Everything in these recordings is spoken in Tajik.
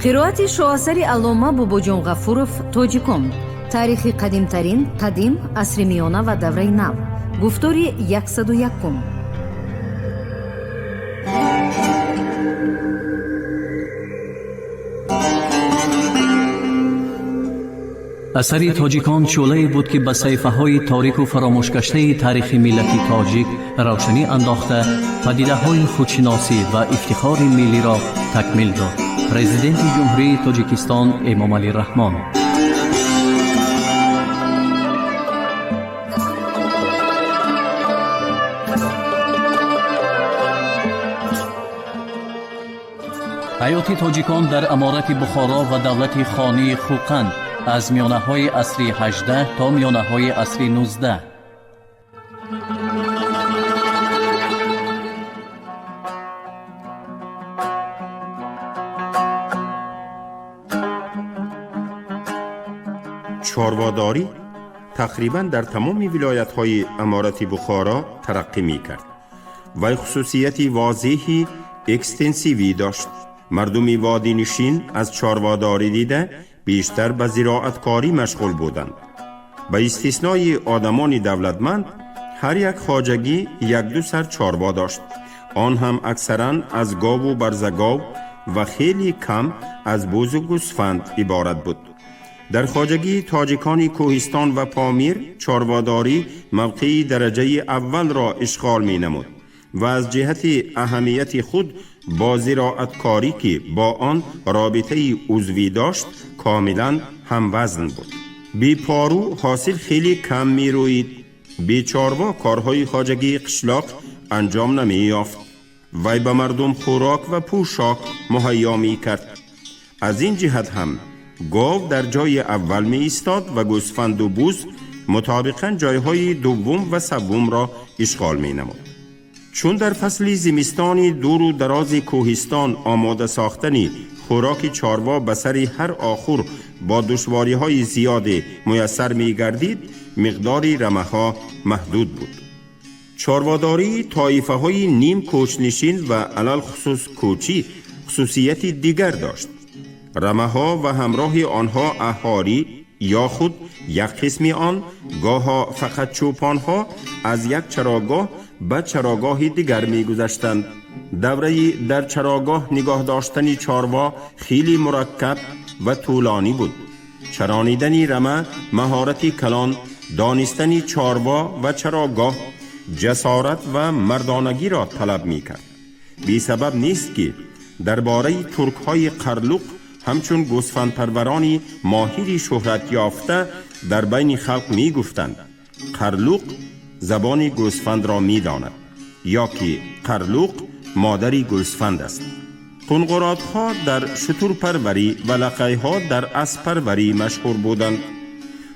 Қироати шоҳасари аллома Бобоҷон Ғафуров «Тоҷикон. Таърихи қадимтарин, қадим, асри миёна ва давраи нав». Гуфтори 101. Асари «Тоҷикон» шӯълае буд, ки ба саҳифаҳои торику фаромӯшгаштаи таърихи миллати тоҷик равшанӣ андохта, падидаҳои худшиносӣ ва ифтихори миллиро такмил дод. Президенти Ҷумҳурии Тоҷикистон Эмомалӣ Раҳмон. Ҳаёти тоҷикон дар Аморати Бухоро ва давлати хонии Хӯқанд аз миёнаҳои асри 18 то миёнаҳои асри 19. Чорводорӣ тақрибан дар тамоми вилоятҳои Аморати Бухоро тараққӣ мекард ва хусусияти возеҳи экстенсивӣ дошт. Мардуми водинишин аз чорводорӣ дида бештар ба зироаткорӣ машғул буданд. Ба истиснои одамони давлатманд, ҳар як хоҷагӣ якду сар чорво дошт. Он ҳам аксаран аз гову барзагов ва хеле кам аз бузу гӯсфанд иборат буд. Дар хоҷагии тоҷикони кӯҳистон ва Помир чорводорӣ мавқеи дараҷаи аввалро ишғол менамуд ва аз ҷиҳати аҳамияти худ бо зироаткорӣ, ки бо он робитаи узвӣ дошт, комилан ҳамвазн буд. Бепору ҳосил хеле кам мерӯид. Бечорво корҳои хоҷагии қишлоқ анҷом намеёфт. Вай ба мардум хӯрок ва пӯшок муҳайё мекард. Аз ин ҷиҳат ҳам гов дар ҷои аввал меистод ва гӯсфанду буз мутобиқан ҷойҳои дуввум ва севумро ишғол менамуд. Чун дар фасли зимистони дуру дарози кӯҳистон омода сохтани хӯроки чорво ба сари ҳар охур бо душвориҳои зиёде муяссар мегардид, миқдори рамаҳо маҳдуд буд. Чорводории тоифаҳои ним кӯчнишин ва алалхусус кӯчӣ хусусияти дигар дошт. Рамаҳо ва ҳамроҳи онҳо аҳолӣ ё худ як қисми он, гоҳо фақат чӯпонҳо, аз як чарогоҳ ба чарогоҳи дигар мегузаштанд. Давраи дар чарогоҳ нигоҳ доштани чорво хеле мураккаб ва тӯлонӣ буд. Чаронидани рама маҳорати калон, донистани чорво ва чарогоҳ, ҷасорат ва мардонагиро талаб мекард. Бесабаб нест, ки дар бораи туркҳои қарлуқ ҳамчун гӯсфандпарварони моҳири шӯҳратёфта дар байни халқ мегуфтанд: «Қарлуқ забони гӯсфандро медонад» ё ки «Қарлуқ модари гӯсфанд аст». Қунғуротҳо дар шутурпарварӣ ва лақайҳо дар асппарварӣ машҳур буданд.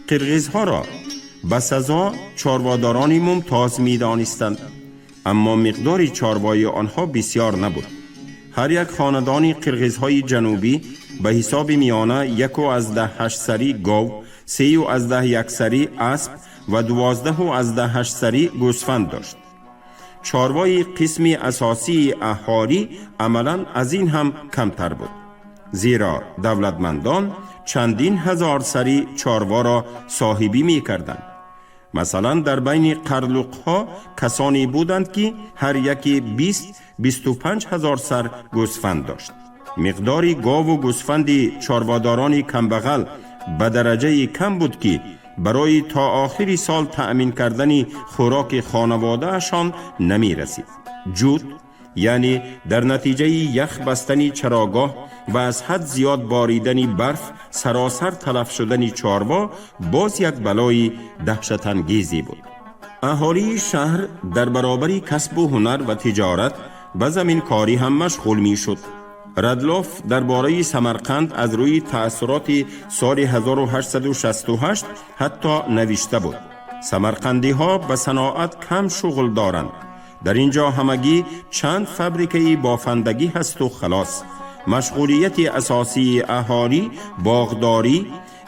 Қирғизҳоро ба сазо чорводорони мумтоз медонистанд, аммо миқдори чорвои онҳо бисёр набуд. Ҳар як хонадони қирғизҳои ҷанубӣ ба ҳисоби миёна 1,8 сари гов, 3,1 сари асп ва 12,8 сари гӯсфанд дошт. Чорвои қисми асосии аҳолӣ амалан аз ин ҳам камтар буд, зеро давлатмандон чандин ҳазор сари чорворо соҳибӣ мекарданд. Масалан, дар байни қарлуқҳо касоне буданд, ки ҳар яке 20-25 ҳазор сар гӯсфанд дошт. Миқдори гову гӯсфанди чорводорони камбағал ба дараҷаи кам буд, ки барои то охири сол таъмин кардани хӯроки хонаводаашон намерасид. Ҷуд, яъне дар натиҷаи ях бастани чарогоҳ ва аз ҳад зиёд боридани барф саросар талаф шудани чорво боз як балои даҳшатангезе буд. Аҳолии шаҳр дар баробари касбу ҳунар ва тиҷорат ба заминкорӣ ҳам машғул мешуд. Радлов дар бораи Самарқанд аз рӯи таассуроти соли 1868 ҳатто навишта буд: «Самарқандиҳо ба саноат кам шуғл доранд. Дар ин ҷо ҳамагӣ чанд фабрикаи бофандагӣ ҳасту халос. Машғулияти асосии аҳолӣ боғдорӣ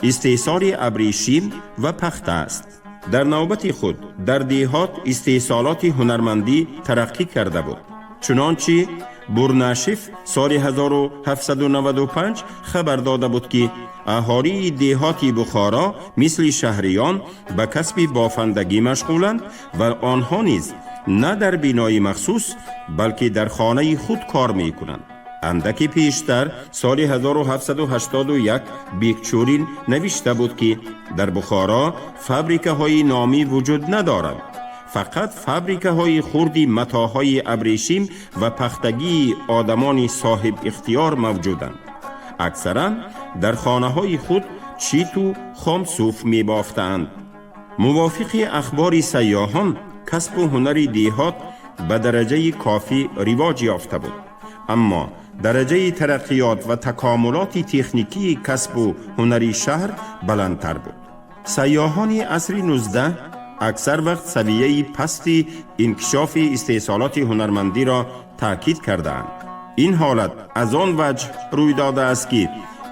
Истеҳсоли абрешим ва пахта аст. Дар навбати худ дар деҳот истеҳсолоти ҳунармандӣ тараққӣ карда буд. Чунончи Бурнашев соли 1795 хабар дода буд, ки аҳолии деҳоти Бухоро мисли шаҳриён ба касби бофандагӣ машғуланд ва онҳо низ на дар бинои махсус, балки дар хонаи худ кор мекунанд. Андаки пештар соли 1781 Бикчурин навишта буд, ки дар Бухоро фабрикаҳои номӣ вуҷуд надоранд, фақат фабрикаҳои хурди матоъҳои абрешим ва пахтагии одамони соҳибихтиёр мавҷуданд. Аксаран дар хонаҳои худ читу хомсуф мебофтаанд. Мувофиқи ахбори сайёҳон, касбу ҳунари деҳот ба дараҷаи кофӣ ривоҷ ёфта буд, аммо дараҷаи тараққиёт ва такомулоти техникии касбу ҳунари шаҳр баландтар буд. Сайёҳони асри 19 аксар вақт савияи пасти инкишофи истеҳсолоти ҳунармандиро таъкид кардаанд. Ин ҳолат аз он ваҷҳ рӯй додааст, ки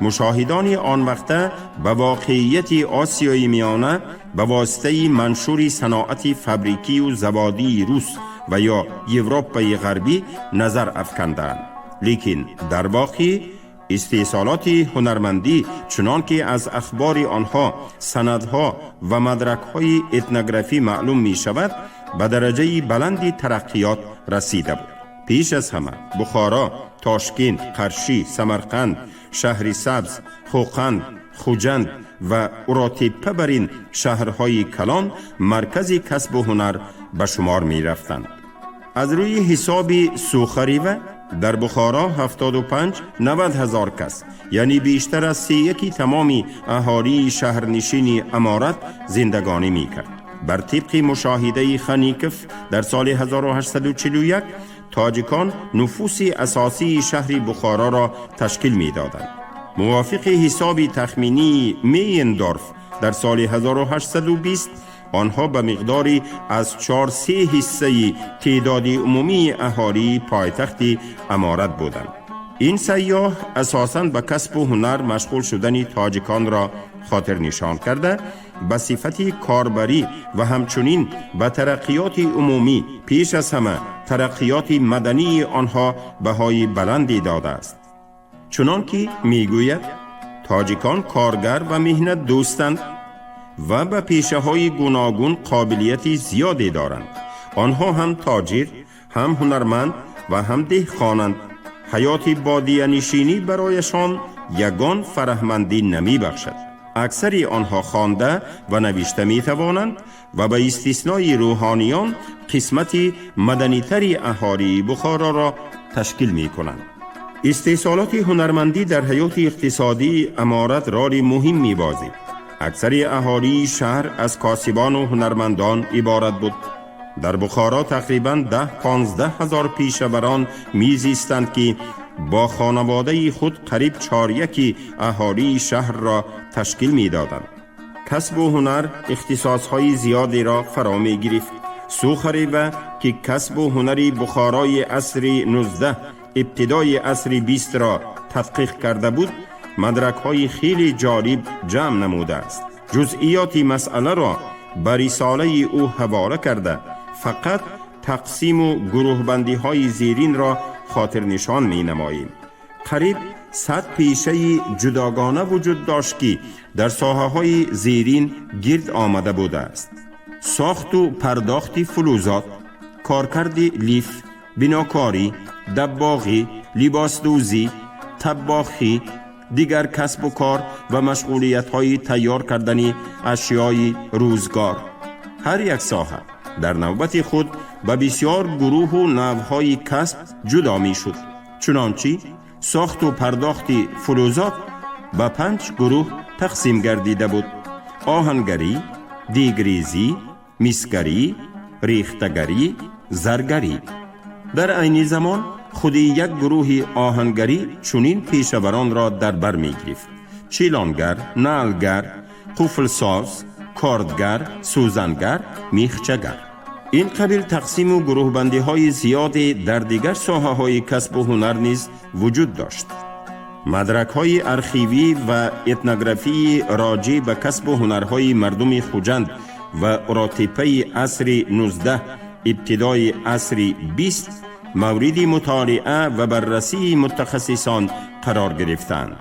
мушоҳидони он вақта ба воқеияти Осиёи Миёна ба воситаи маншури саноати фабрикию заводии рус ва ё Европаи Ғарбӣ назар афкандаанд. Лекин дар воқеъ истеҳсолоти ҳунармандӣ, чунон ки аз ахбори онҳо, санадҳо ва мадракҳои этнографӣ маълум мешавад, ба дараҷаи баланди тараққиёт расида буд. Пеш аз ҳама Бухоро, Тошкент, Қаршӣ, Самарқанд, Шаҳри Сабз, Хӯқанд, Хуҷанд ва Уротеппа бар ин шаҳрҳои калон маркази касбу ҳунар ба шумор мерафтанд. Аз рӯи ҳисоби Сухарева, дар Бухоро 75-90 ҳазор кас, яъне бештар аз сеяки тамоми аҳолии шаҳрнишини аморат зиндагонӣ мекард. Бар тибқи мушоҳидаи Хаников дар соли 1841, тоҷикон нуфуси асосии шаҳри Бухороро ташкил медоданд. Мувофиқи ҳисоби тахминии Мейендорф дар соли 1820, онҳо ба миқдори аз 4-3 ҳиссаи теъдоди умумии аҳолии пойтахти аморат буданд. Ин сайёҳ асосан ба касбу ҳунар машғул шудани тоҷиконро хотирнишон карда, ба сифати корбарӣ ва ҳамчунин ба тараққиёти умумӣ, пеш аз ҳама тараққиёти мадании онҳо баҳои баландӣ додааст. Чунон ки мегӯяд, тоҷикон коргар ва меҳнатдӯстанд ва ба пешаҳои гуногун қобилияти зиёде доранд. Онҳо ҳам тоҷир, ҳам ҳунарманд ва ҳам деҳқонанд. Ҳаёти бодиянишинӣ барояшон ягон фараҳмандӣ намебахшад. Аксари онҳо хонда ва навишта метавонанд ва ба истиснои рӯҳониён қисмати маданитари аҳолии Бухороро ташкил мекунанд. Истеҳсолоти ҳунармандӣ дар ҳаёти иқтисодии аморат роли муҳим мебозид. Аксари аҳолии шаҳр аз косибону ҳунармандон иборат буд. Дар Бухоро тақрибан 10-15 ҳазор пешаварон мезистанд, ки бо хонаводаи худ қариб чоряки аҳолии шаҳрро ташкил медоданд. Касбу ҳунар ихтисосҳои зиёдеро фаро мегирифт. Сухарева, ки касбу ҳунари Бухорои асри 19, ибтидои асри 20-ро тадқиқ карда буд, мадракҳои хеле ҷолиб ҷамъ намудааст. Ҷузъиёти масъаларо ба рисолаи ӯ ҳавола карда, фақат тақсиму гурӯҳбандиҳои зеринро хотирнишон менамоем. Қариб 100 пешаи ҷудогона вуҷуд дошт, ки дар соҳаҳои зерин гирд омада будааст: сохту пардохти фулузот, коркарди лиф, бинокорӣ, даббоғӣ, либосдӯзӣ, таббохӣ, дигар касбу кор ва машғулиятҳои тайёр кардани ашёи рӯзгор. Ҳар як соҳа дар навбати худ ба бисёр гурӯҳу навъҳои касб ҷудо мешуд. Чунончи сохту пардохти фулузот ба панҷ гурӯҳ тақсим гардида буд: оҳангарӣ, дегрезӣ, мисгарӣ, рехтагарӣ, заргарӣ. Дар айни замон худи як гурӯҳи оҳангарӣ чунин пешаваронро дар бар мегирифт: чилонгар, налгар, қуфлсоз, кордгар, сӯзангар, михчагар. Ин қабил тақсиму гурӯҳбандиҳои зиёде дар дигар соҳаҳои касбу ҳунар низ вуҷуд дошт. Мадракҳои архивӣ ва этнографии роҷеъ ба касбу ҳунарҳои мардуми Хуҷанд ва Уротеппаи асри 19, ибтидои асри 20 мавриди мутолиа ва баррасии мутахассисон қарор гирифтаанд.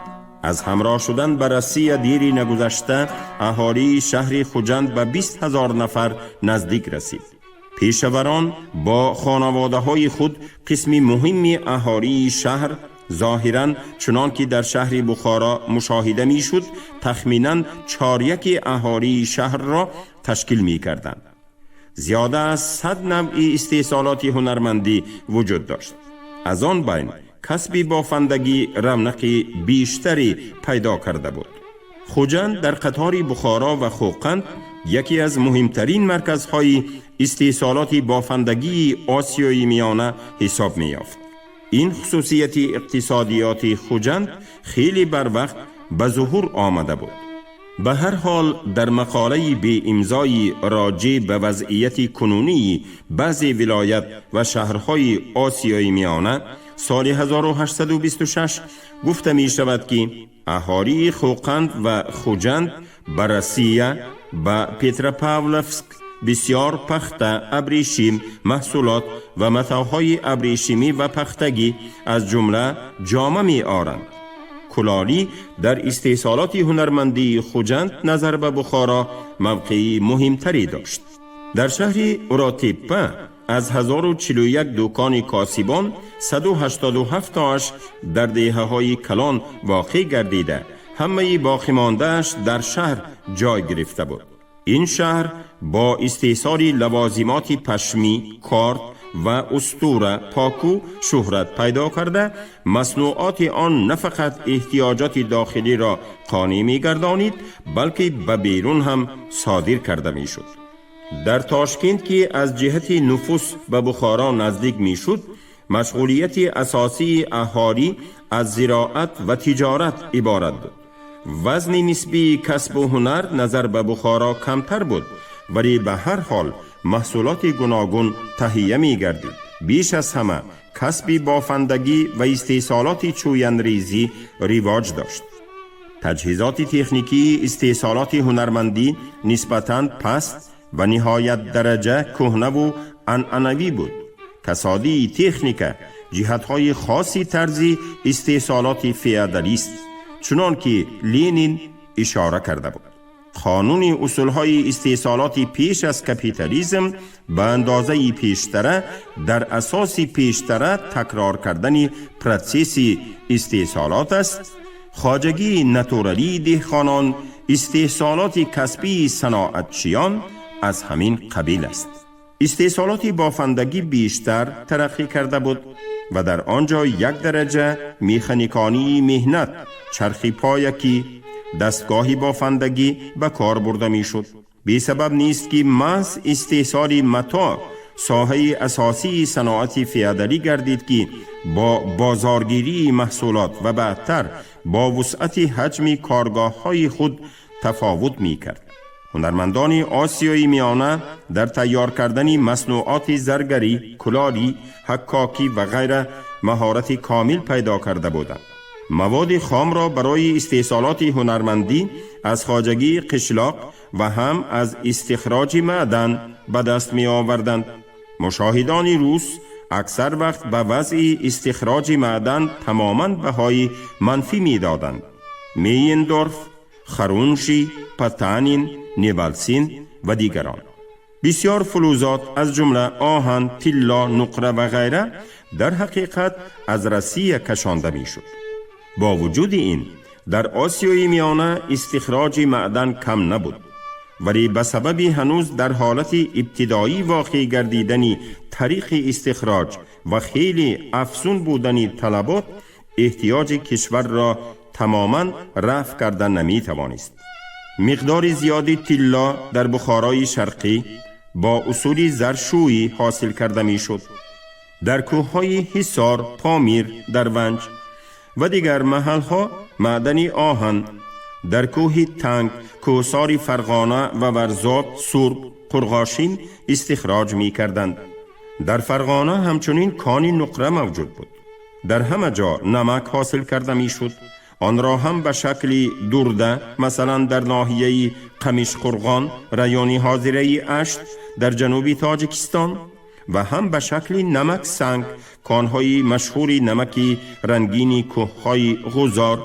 Аз ҳамроҳ шудан ба Россия дири нагузашта, аҳолии шаҳри Хуҷанд ба 20 000 нафар наздик расид. Пешаварон бо хонаводаҳои худ қисми муҳимми аҳолии шаҳр, зоҳиран, чунон ки дар шаҳри Бухоро мушоҳида мешуд, тахминан чоряки аҳолии шаҳрро ташкил мекарданд. Зиёда аз 100 навъи истеҳсолоти ҳунармандӣ вуҷуд дошт. Аз он байн касби бофандагӣ равнақи бештаре пайдо карда буд. Хуҷанд дар қатори Бухоро ва Хӯқанд яке аз муҳимтарин марказҳои истеҳсолоти бофандагии Осиёи Миёна ҳисоб меёфт. Ин хусусияти иқтисодиёти Хуҷанд хеле барвақт ба зуҳур омада буд. Ба ҳар ҳол, дар мақолаи беимзои роҷеъ ба вазъияти кунунии баъзе вилоят ва шаҳрҳои Осиёи Миёна соли 1826 гуфта мешавад, ки аҳолии Хӯқанд ва Хуҷанд ба Россия, ба Петропавловск бисёр пахта, абрешим, маҳсулот ва матоъҳои абрешимӣ ва пахтагӣ, аз ҷумла ҷома меоранд. Кулолӣ дар истеҳсолоти ҳунармандии Хуҷанд назар ба Бухоро мавқеи муҳимтаре дошт. Дар шаҳри Уротеппа аз 1041 дукони косибон 187 тоаш дар деҳаҳои калон воқеъ гардида, ҳамаи боқимондааш дар шаҳр ҷой гирифта буд. Ин шаҳр бо истеҳсоли лавозимоти пашмӣ, корд ва устура, поку шӯҳрат пайдо карда, маснуоти он на фақат эҳтиёҷоти дохилиро қонеъ мегардонид, балки ба берун ҳам содир карда мешуд. Дар Тошкент, ки аз ҷиҳати нуфус ба Бухоро наздик мешуд, машғулияти асосии аҳолӣ аз зироат ва тиҷорат иборат буд. Вазни нисбии касбу ҳунар назар ба Бухоро камтар буд, вале ба ҳар ҳол маҳсулоти гуногун таҳия мегардид. Беш аз ҳама касби бофандагӣ ва истеҳсолоти чӯянрезӣ ривоҷ дошт. Таҷҳизоти техникии истеҳсолоти ҳунармандӣ нисбатан паст ва ниҳоят дараҷа кӯҳнаву анъанавӣ буд. Касодии техника ҷиҳатҳои хоси тарзи истеҳсолоти феодалист, чунон ки Ленин ишора карда буд. Қонуни усулҳои истеҳсолоти пеш аз капитализм ба андозаи пештара дар асоси пештара такрор кардани протсесси истеҳсолот аст. Хоҷагии натуралии деҳқонон, истеҳсолоти касбии саноатчиён аз ҳамин қабил аст. Истеҳсолоти бофандагӣ бештар тараққӣ карда буд ва дар он ҷо як дараҷа механиконии меҳнат, чархи поякӣ, дастгоҳи бофандагӣ ба кор бурда мешуд. Бесабаб нест, ки маҳз истеҳсоли матоъ соҳаи асосии саноати феодалӣ гардид, ки бо бозоргирии маҳсулот ва баъдтар бо вусъати ҳаҷми коргоҳҳои худ тафовут мекард. Ҳунармандони Осиёи Миёна дар тайёр кардани маснуоти заргарӣ, кулолӣ, ҳаккокӣ ва ғайра маҳорати комил пайдо карда буданд. Маводи хомро барои истеҳсолоти ҳунармандӣ аз хоҷагии қишлоқ ва ҳам аз истихроҷи маъдан ба даст меоварданд. Мушоҳидони рус аксар вақт ба вазъи истихроҷи маъдан тамоман баҳои манфӣ медоданд: Мейендорф, Харунжи, Потанин, Небалсин ва дигарон. Бисёр фулузот, аз ҷумла оҳан, тилло, нуқра ва ғайра, дар ҳақиқат аз Россия кашонда мешуд. Бо вуҷуди ин, дар Осиёи Миёна истихроҷи маъдан кам набуд, вале ба сабаби ҳанӯз дар ҳолати ибтидоӣ воқеъ гардидани тариқи истихроҷ ва хеле афзун будани талабот эҳтиёҷи кишварро тамоман рафъ карда наметавонист. Миқдори зиёди тилло дар Бухорои Шарқӣ бо усули заршӯӣ ҳосил карда мешуд. Дар кӯҳҳои Ҳисор, Помир, дар Ванҷ ва дигар маҳалҳо маъдани оҳан, дар кӯҳи Танг, кӯҳсори Фарғона ва Варзоб сурб, қурғошин истихроҷ мекарданд. Дар Фарғона ҳамчунин кони нуқра мавҷуд буд. Дар ҳама ҷо намак ҳосил карда мешуд. Онро ҳам ба шакли дурда, масалан дар ноҳияи Қамишқурғон, райони ҳозираи Ашт дар ҷануби Тоҷикистон, ва ҳам ба шакли намак санг, конҳои машҳури намаки рангини кӯҳҳои Ғузор,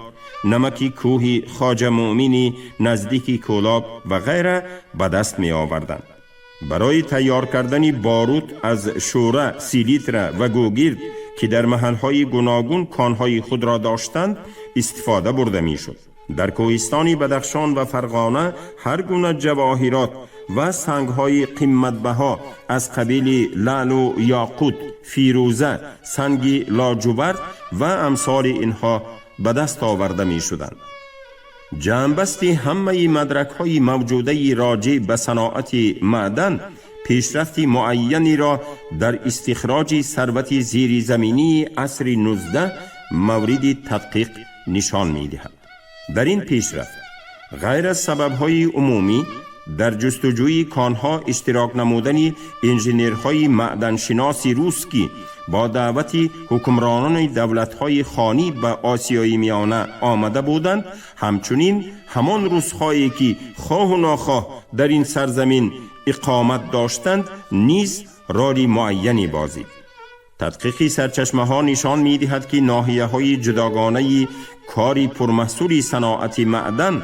намаки кӯҳи Хоҷа Муъмини наздики Кӯлоб ва ғайра ба даст меоварданд. Барои тайёр кардани борут аз шӯра, селитра ва гугирд, ки дар маҳалҳои гуногун конҳои худро доштанд, истифода бурда мешуд. Дар кӯҳистони Бадахшон ва Фарғона ҳар гуна ҷавоҳирот ва сангҳои қиматбаҳо аз қабили лаълу ёқут, фирӯза, санги лоҷувард ва амсоли инҳо ба даст оварда мешуданд. Ҷамъбасти ҳамаи мадракҳои мавҷудаи роҷеъ ба саноати маъдан пешрафти муайяниро дар истихроҷи сарвати зеризаминии асри 19 мавриди тадқиқ нишон медиҳад. Дар ин пешрафт ғайр аз сабабҳои умумӣ дар ҷустуҷӯи конҳо иштирок намудани инженерҳои маъданшиноси рус, ки бо даъвати ҳукмронони давлатҳои хонӣ ба Осиёи Миёна омада буданд, ҳамчунин ҳамон русҳое ки хоҳу нохоҳ дар ин сарзамин иқомат доштанд, низ роли муайяне бозид. Тадқиқи сарчашмаҳо нишон медиҳад, ки ноҳияҳои ҷудогонаи кори пурмаҳсули саноати маъдан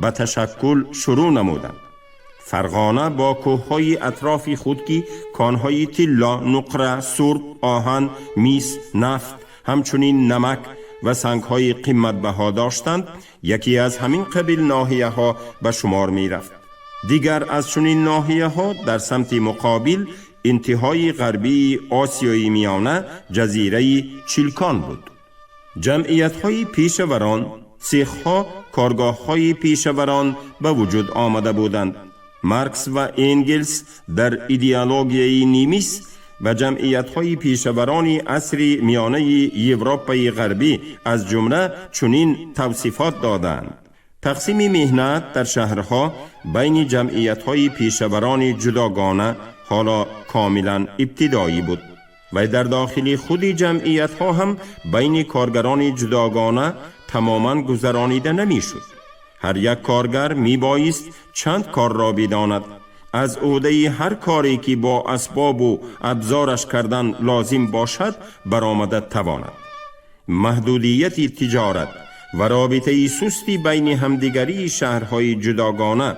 ба ташаккул шурӯъ намуданд. Фарғона бо кӯҳҳои атрофи худ, ки конҳои тилло, нуқра, сурб, оҳан, мис, нафт, ҳамчунин намак ва сангҳои қиматбаҳо доштанд, яке аз ҳамин қабил ноҳияҳо ба шумор мерафт. Дигар аз чунин ноҳияҳо дар самти муқобил, интиҳои ғарбии Осиёи Миёна, ҷазираи Чилкон буд. Ҷамъиятҳои пешаварон, сехҳо, коргоҳҳои пешаварон ба вуҷуд омада буданд. Маркс ва Энгелс дар идеологияи немис ба ҷамъиятҳои пешаварони асри миёнаи Европаи Ғарбӣ аз ҷумла чунин тавсифот додаанд: тақсими меҳнат дар шаҳрҳо байни ҷамъиятҳои пешаварони ҷудогона ҳоло комилан ибтидоӣ буд ва дар дохили худи ҷамъиятҳо ҳам байни коргарони ҷудогона тамоман гузаронида намешуд. Ҳар як коргар мебоист чанд корро бидонад, аз ӯҳдаи ҳар коре ки бо асбобу абзораш кардан лозим бошад баромада тавонад. Маҳдудияти тиҷорат ва робитаи сусти байни ҳамдигарии шаҳрҳои ҷудогона,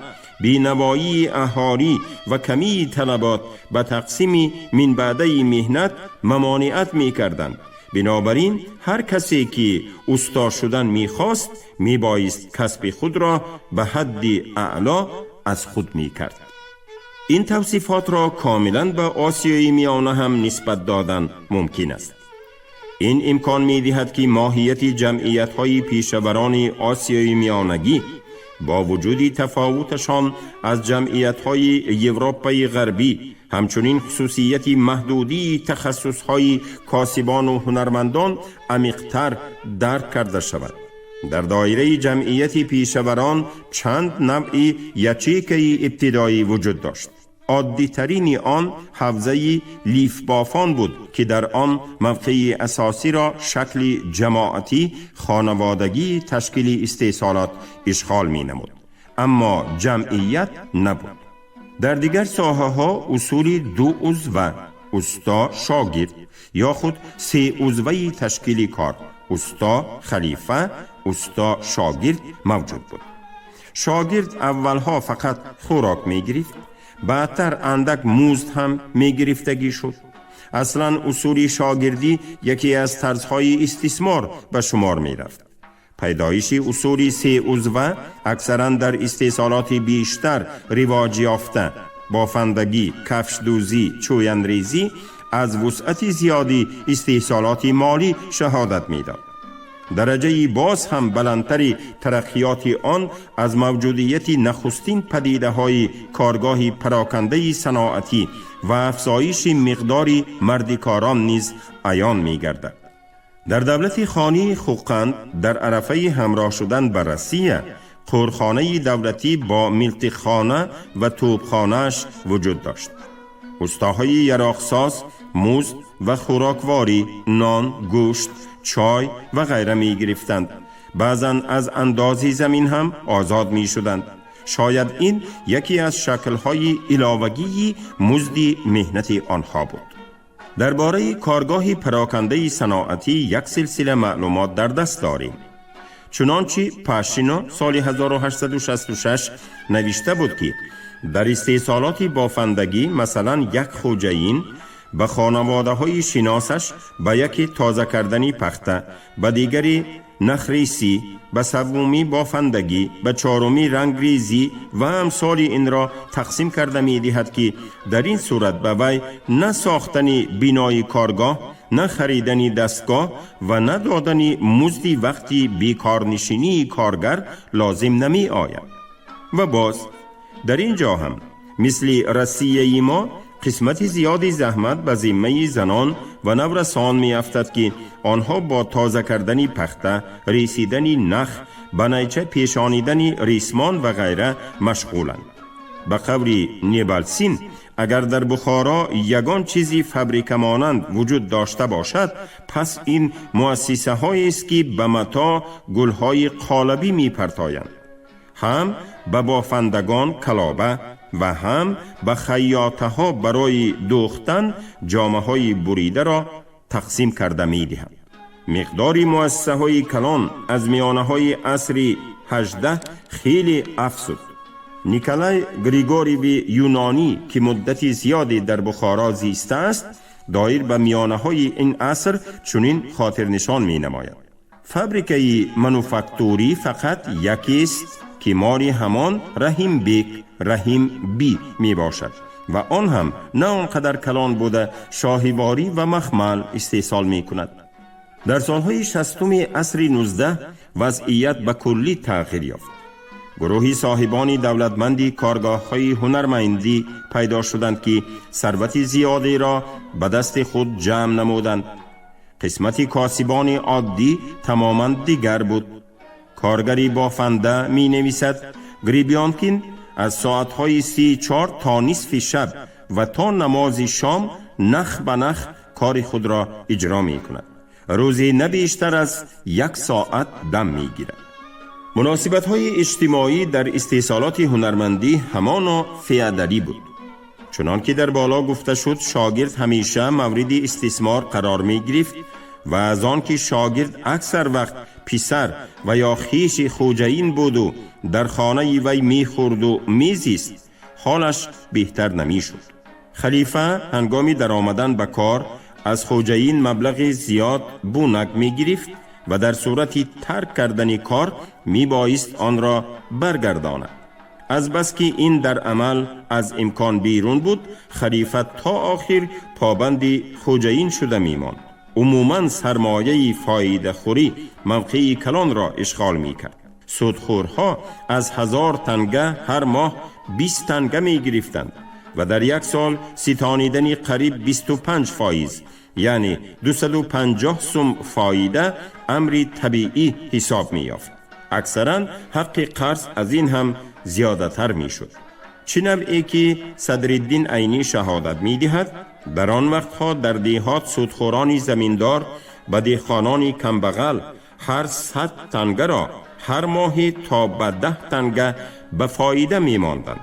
бенавоии аҳолӣ ва камии талабот ба тақсими минбаъдаи меҳнат мамониат мекарданд. Бинобар ин ҳар касе ки усто шудан мехост, мебоист касби худро ба ҳадди аъло аз худ мекард. Ин тавсифотро комилан ба Осиёи Миёна ҳам нисбат додан мумкин аст. Ин имкон медиҳад, ки моҳияти ҷамъиятҳои пешаварони Осиёи Миёнагӣ бо вуҷуди тафовуташон аз ҷамъиятҳои Европаи Ғарбӣ, ҳамчунин хусусияти маҳдудии тахассусҳои косибону ҳунармандон амиқтар дарк карда шавад. Дар доираи ҷамъияти пешаварон чанд навъи ячейкаи ибтидоӣ вуҷуд дошт. Оддитарини он ҳавзаи лифбофон буд, ки дар он мавқеи асосиро шакли ҷамоатӣ хонаводагии ташкили истеҳсолот ишғол менамуд, аммо ҷамъият набуд. Дар дигар соҳаҳо усули ду узва, усто, шогирд, ё худ се узваи ташкили кор, усто, халифа, усто, шогирд мавҷуд буд. Шогирд аввалҳо фақат хӯрок мегирифт, баъдтар андак музд ҳам мегирифтагӣ шуд. Аслан усули шогирдӣ яке аз тарзҳои истисмор ба шумор мерафт. Пайдоиши усули сеузва, аксаран дар истеҳсолоти бештар ривоҷ ёфта, бофандагӣ, кафшдӯзӣ, чӯянрезӣ, аз вусъати зиёди истеҳсолоти молӣ шаҳодат медод. Дараҷаи боз ҳам баландтари тараққиёти он аз мавҷудияти нахустин падидаҳои коргоҳи парокандаи саноатӣ ва афзоиши миқдори мардикорон низ аён мегардад. Дар давлати хонии Хӯқанд дар арафаи ҳамроҳ шудан ба Россия қӯрхонаи давлатӣ бо милтиқхона ва тӯбхонааш вуҷуд дошт. Устоҳои яроқсоз музд ва хӯрокворӣ, нон, гӯшт, چای و غیره می گرفتند. بعضا از اندازی زمین هم آزاد می شدند. شاید این یکی از شکل‌های علاوگی مزد مهنت آنها بود. درباره کارگاه پراکنده صنعتی یک سلسله معلومات در دست داریم. چنانچه پاشینو سال 1866 نوشته بود که در استحصالات بافندگی مثلا یک خوجهین به خانواده های شناسش به یکی تازه کردنی پخته، به دیگری نخریسی، به سومی بافندگی، به چهارمی رنگریزی و امثال این را تقسیم کرده می دهد که در این صورت به وی نه ساختن بینای کارگاه، نه خریدن دستگاه و نه دادن مزد وقتی بیکارنشینی کارگر لازم نمی آید. و باز در اینجا هم مثل رسیه ما قسمت زیادی زحمت به ذمه زنان و نورسان می افتد که آنها با تازه کردن پخته، ریسیدن نخ، به نیچه پیشانیدن ریسمان و غیره مشغولند. به قول نیبالسین، اگر در بخارا یگان چیزی فبریکه مانند وجود داشته باشد، پس این مؤسسه هایی است که به متا گلهای قالبی می پرتایند، هم به بافندگان کلابه و هم به خیاطه ها برای دوختن جامه های بریده را تقسیم کرده می دهند. مقدار مؤسسه های کلان از میانه های عصر 18 خیلی افزود. نیکلای گریگوریوی یونانی که مدت زیادی در بخارا زیسته است، دایر به میانه های این عصر چنین خاطر نشان می نماید: فابریکه منوفاکتوری فقط یکی است که ماری همان رحیم بیک رحیم بی می باشد و آن هم نه آنقدر کلان بوده شاهیواری و مخمل استحصال می کند. در سالهای 60 عصر 19 وضعیت به کلی تغییر یافت. گروهی صاحبان دولتمندی کارگاه های هنرمندی پیدا شدند که ثروت زیادی را به دست خود جمع نمودند. قسمت کاسبان عادی تماما دیگر بود. کارگری بافنده می نویسد: گریبیانکین از ساعتهای 3-4 تا نصف شب و تا نماز شام نخ به نخ کار خود را اجرا می کند. روزی نه بیشتر از 1 ساعت دم می گیرد. مناسبت های اجتماعی در استحصالات هنرمندی همانا فیادلی بود. چنان که در بالا گفته شد، شاگرد همیشه مورد استثمار قرار می گرفت و از آن که شاگرد اکثر وقت پسر و یا خیش خوجهین بود و در خانه وی می خورد و می زیست، حالش بهتر نمی شد. خلیفه هنگامی در آمدن به کار از خوجهین مبلغ زیاد بونک می گرفت و در صورت ترک کردن کار می بایست آن را برگرداند. از بس که این در عمل از امکان بیرون بود، خلیفه تا آخر پابند خوجهین شده می ماند. عموماً سرمایه فایده خوری موقع کلان را اشغال می کرد. سودخورها از 1000 تنگه هر ماه 20 تنگه می گرفتند و در یک سال ستانیدن قریب 25 فایز، یعنی 250 سوم فایده امری طبیعی حساب می یافت. اکثرا حق قرض از این هم زیاده تر می شد. چه نوعی که صدرالدین عینی شهادت می دهد، در آن وقتها در دیهات سودخوران زمیندار به دهقانان کمبغل هر 100 تنگه را هر ماه تا به 10 تنگه به فایده می ماندند.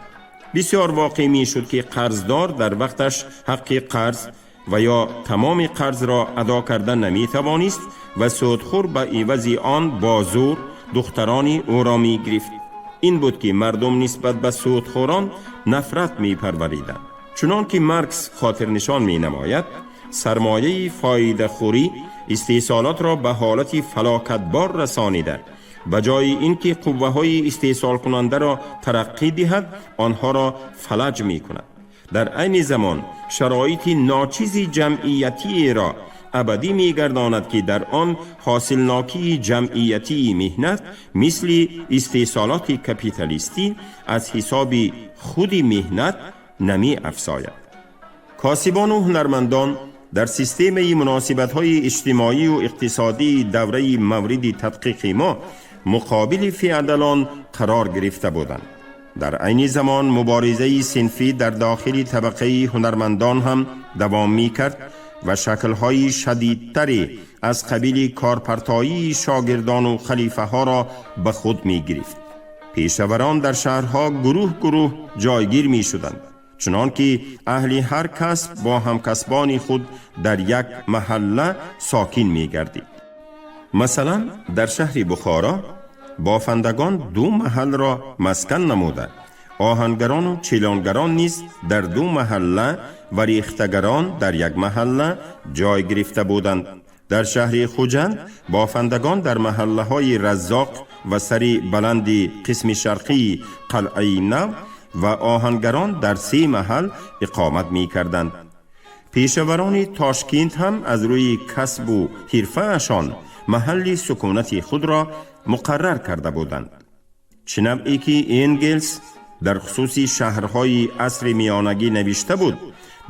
بسیار واقع می شد که قرضدار در وقتش حق قرض و یا تمام قرض را ادا کردن نمی توانست و سودخور به عوض آن با زور دختران او را می گرفت. این بود که مردم نسبت به سودخوران نفرت می پروریدند. چنان که مارکس خاطر نشان می نماید، سرمایه فایده خوری استحصالات را به حالت فلاکتبار رسانیده. به جای اینکه قوه های استحصال کننده را ترقی دهد، آنها را فلج می کند. در عین زمان شرایط ناچیز جمعیتی را ابدی می گرداند که در آن حاصلناکی جمعیتی مهنت مثل استحصالات کپیتالیستی از حساب خود مهنت نمی افزاید. کاسبان و هنرمندان در سیستم مناسبت‌های اجتماعی و اقتصادی دوره مورد تدقیق ما مقابل فیعدلان قرار گرفته بودند. در عین زمان مبارزه صنفی در داخل طبقه هنرمندان هم دوام می کرد و شکل‌های شدیدتری аз қабили корпартоии шогирдону халифаҳоро ба худ мегирифт. Пешаварон дар шаҳрҳо гурӯҳ гурӯҳ ҷойгир мешуданд, чунон ки аҳли ҳар касб бо ҳамкасбони худ дар як маҳалла сокин мегардид. Масалан, дар шаҳри Бухоро бофандагон ду маҳалро маскан намуда, оҳангарону чилонгарон низ дар ду маҳалла ва рехтагарон дар як маҳалла ҷой гирифта буданд. Дар шаҳри Хуҷанд бофандагон дар маҳаллаҳои Раззоқ ва сари баланди қисми шарқии Қалъаи Нав ва оҳангарон дар се маҳал иқомат мекарданд. Пешаварони Тошкент ҳам аз рӯи касбу ҳирфаашон маҳалли сукунати худро муқаррар карда буданд. Чӣ навъе ки Энгелс дар хусуси шаҳрҳои асри миёнагӣ навишта буд,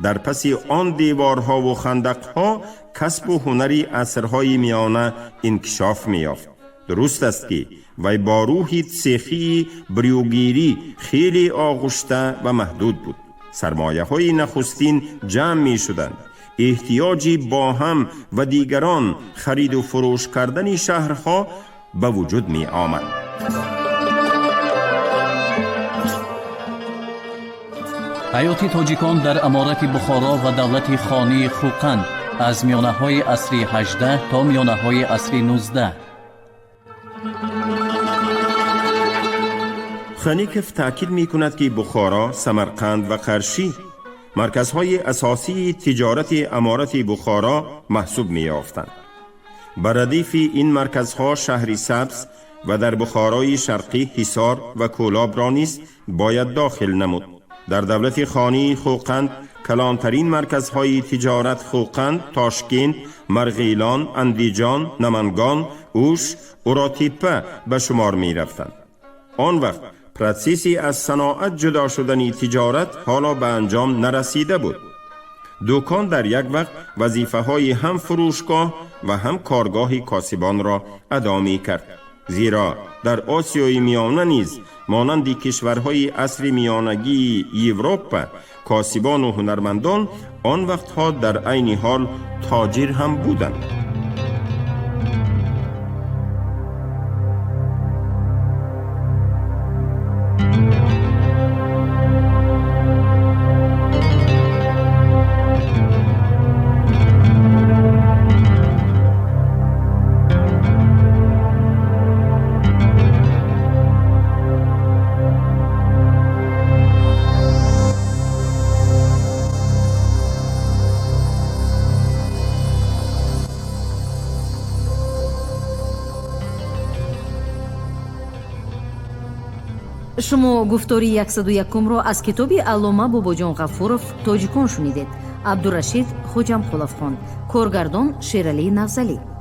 дар паси он деворҳову хандақҳо касбу ҳунари асрҳои миёна инкишоф меёфт. Дуруст аст, ки вай бо рӯҳи цехии брюгирӣ хеле оғушта ва маҳдуд буд. Сармояҳои нахустин ҷамъ мешуданд, эҳтиёҷи бо ҳам ва дигарон хариду фурӯш кардани шаҳрҳо ба вуҷуд меомад. Ҳаёти тоҷикон дар Аморати Бухоро ва давлати хонии Хӯқанд аз миёнаҳои асри 18 то миёнаҳои асри 19. Хаников таъкид мекунад, ки Бухоро, Самарқанд ва Қаршӣ марказҳои асосии тиҷорати Аморати Бухоро маҳсуб меёфтанд. Ба радифи ин марказҳо шаҳри Сабз ва дар Бухорои Шарқӣ Ҳисор ва Кӯлобро низ бояд дохил намуд. Дар давлати хонии Хӯқанд калонтарин марказҳои тиҷорат Хӯқанд, Тошкент, Марғилон, Андиҷон, Намангон, Уш, Уротиппа ба шумор мерафтанд. Он вақт протсесси аз саноат ҷудо шудани тиҷорат ҳоло ба анҷом нарасида буд. Дукон дар як вақт вазифаҳои ҳам фурӯшгоҳ ва ҳам коргоҳи косибонро адо мекард, зеро дар Осиёи Миёна низ монанди кишварҳои асри миёнагии Европа косибону ҳунармандон он вақтҳо дар айни ҳол тоҷир ҳам буданд. Шумо гуфтори 101-ро аз китоби аллома Бобоҷон Ғафуров «Тоҷикон» шунидед. Абдурашид Хоҷамқулов хонд, коргардон Шералӣ Навзалӣ.